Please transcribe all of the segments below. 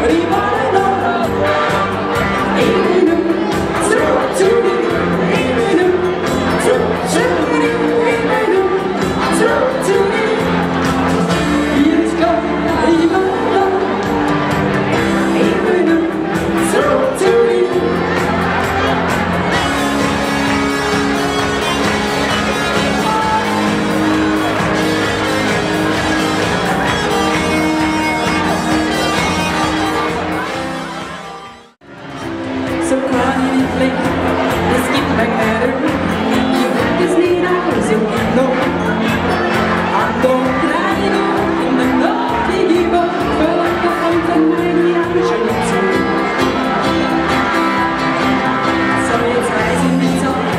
1 minuut, 2, 3, 1 minuut, 2, 3, 1 minuut, 2, 3. Hier is klaar, 1 minuut, 2, 3. So kann ich nicht leben, es gibt mir keine Ruhe. Ich will es nicht aus, ich noch. In de nacht, die zu. So, jetzt reiß ich mich zusammen,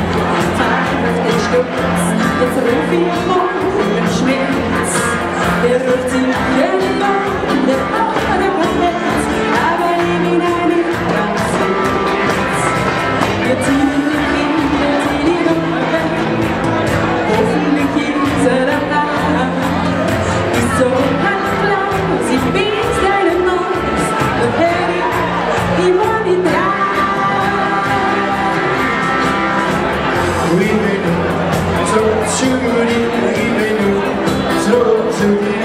fahr auf den Stutz. Jetzt ruf ich morgen den Schmerz. Der ruft sich irgendwann, der andere Netz, aber ich bin eine ganz. Wir ziehen die Kinder, ziehen die Nummer weg. Hoffentlich ist er daheim. Ist so ganz klar, sie bist deine Maus. Und Harry, die war die drei. We so to so to.